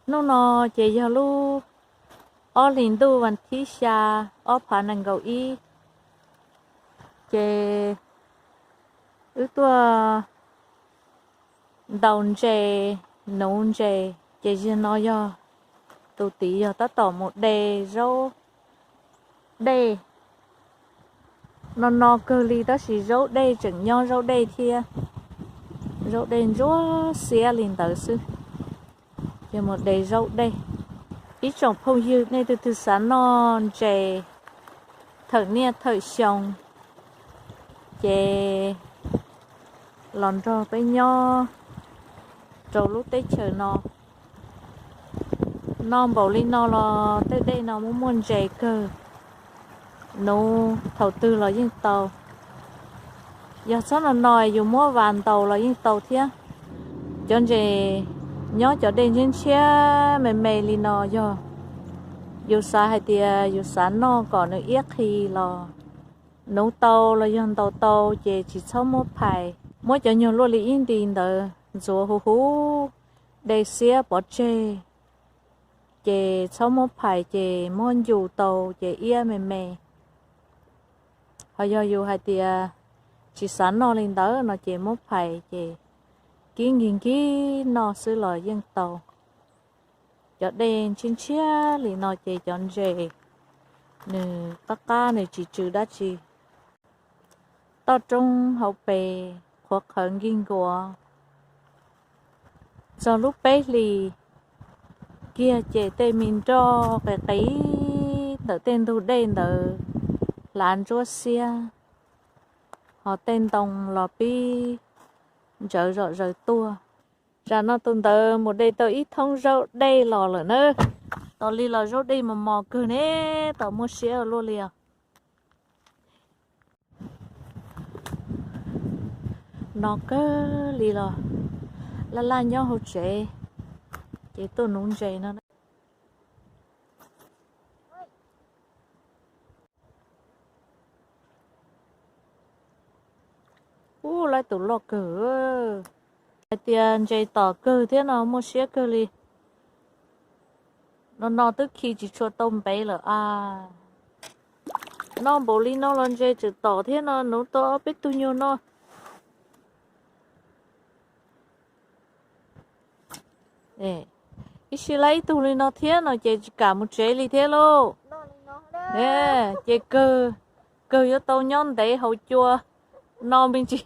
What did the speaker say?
Hnub no ces yog lub ob hlis ntuj vas thib xya, ob phav nees nkaum ib, ces wb tuaj ntaus ntses, nuv ntses, ces zaum no yog tus tid yog tab tom mus de zaub dej. No no kawg li tab sis zaub dej tseem nyob zaub dej thiab, zaub dej ntsuab xiab li ntawd xwb, ces mus de zaub dej. Ib tsoom phooj ywg nej twg twg xav noj ntses thawm niaj thawm xyoo ces los nrog peb nyob rau lub teb chaws no. Noj npaum li no los tej dej no muaj muaj ntses kawg, nuv thaum twg los yeej tau. Yog txhob no no yus muab vas ntaus los yeej tau thiab. Cov ntses nyob cov dej ntshiab ntshiab me me li no yog yus xav hais tias yus xav noj kom nws iab qhi los nuv tau los yog ntaus tau ces tsis txhob muab phais. Muab cov nyuag luaj li ib nti ntawd ntxuav huv huv, de xiab pov tseg, ces txhob muab phais ces muab ncu tau ces iab me me. Ho yog yus hais tias tsis xav noj li ntawd no ces muab phais ces kib nkig nkig noj xwb los yeej tau. Cov dej ntshiab ntshiab li no ces cov ntses nws qab qab nws tsis tsw dab tsi. Toj roob hauv pes qhuav qhawv nkig nkuav. Txog lub peb hlis kiag ces tej me nroj qis qis ntawm tej ntug dej ntawd hlav ntsuab xiab, ho tej ntoo los pib ntsawv zom zaws tuaj. Tsam no tus ntawd mus de tau ib thoob zaub dej los lawm na. Tos li los zaub dej mos mos kawg ne, tos muaj siab luaj li os. No kawg li los laj laj nyob hauv tsev, ces tuaj nuv ntses no. Ub, laib tus loj kawg. Hais tias ntses tom kawg thiab no muaj siab kawg li. No no twb khi tsis tshua tau npev lawm a. Noj npaum li no los ntses tseem tom thiab no, nuv tau ob peb tug nyuag no. Ib sij laib ib tug li no thiab no ces tsis kam mus tsev li thiab lauj. Ces kawg, kawg yuav tau nyob ntev hauv cua no me ntsis.